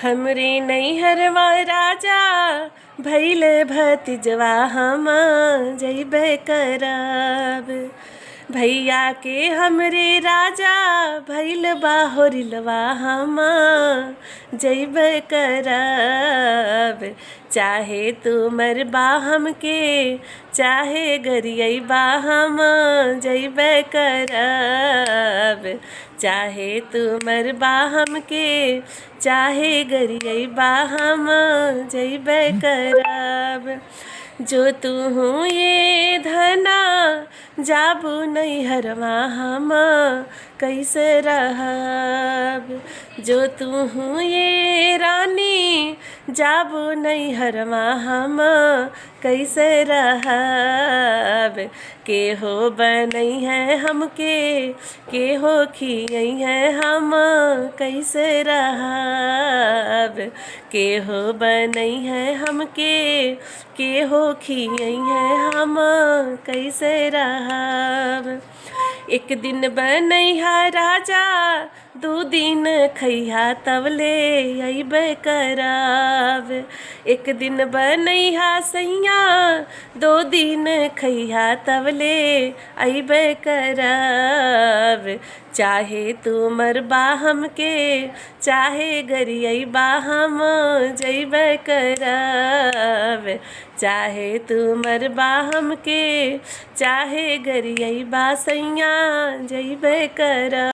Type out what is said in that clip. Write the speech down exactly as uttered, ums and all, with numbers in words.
हमरे नैहरवा राजा भइल भतिजवा, हम जइबे करब। भइया के हमरे राजा भइल बा होरिलवा, हम जइबे करब। चाहे तू मरबा हमके, चाहे गरियबा, हम जइबे करब। चाहे तू मरबा हमके, चाहे गरियबा, हम जइबे करब। जो तू हूँ ये धना जाबू नैहरवा, हम कैसे रहब। जो तू हूँ ये रानी जाबू नैहरवा, हम कैसे रहब। केहो बनइहै हमके, केहो खियइहै, हम कैसे रहब। केहो बनइहै हमके, केहो खियइहै, हम कैसे रहब। एक दिन बनइहा राजा, दू दिन खइहा, तब ले अइबे करब। एक दिन बनइहा सैया, दो दिन खइहा, तब ले अइबे करब। चाहे तू मरबा हमके, चाहे गरियबा, हम जइबे करब। चाहे तू मरबा हमके, चाहे गरियबा सैया, जइबे करब।